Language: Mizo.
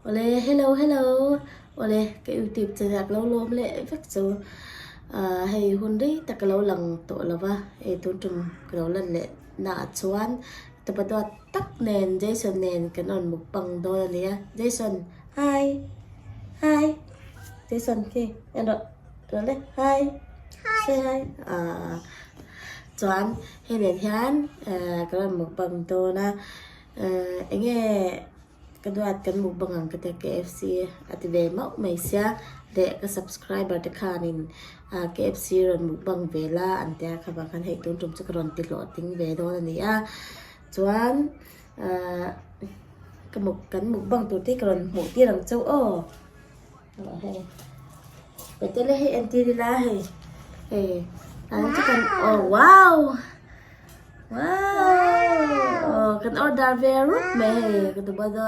Awle hello hello awle ka youtube channel ka lo lawm leh vek chu ah hei hun rei tak ka lo lang tawh lo va hei tun tum ka lo lan leh naah chuan tupa duat tak nen Jason nen kan rawn mukbang dawn a nia Jason hi hi Jason khi en rawh rawh le hi say hi ah chuan hei nen hian ah ka rawn mukbang dawn a ah eng nge. Ka duat kan mukbang ang ka tia KFC a ti ve mauh mai sia leh ka subscriber te khanin ah KFC rawn mukbang ve la an tia kha vang khan hei tun tum chu ka rawn ti hlawhtling ve dawn a ni a chuan ah ka muk kan mukbang tur te hi ka rawn hmuh tir ang chauh aw hei Petele hei entir ila hei hei an chu kan aw wow. Wow! Kan order ve rup mai hei ka duh bawk dawn.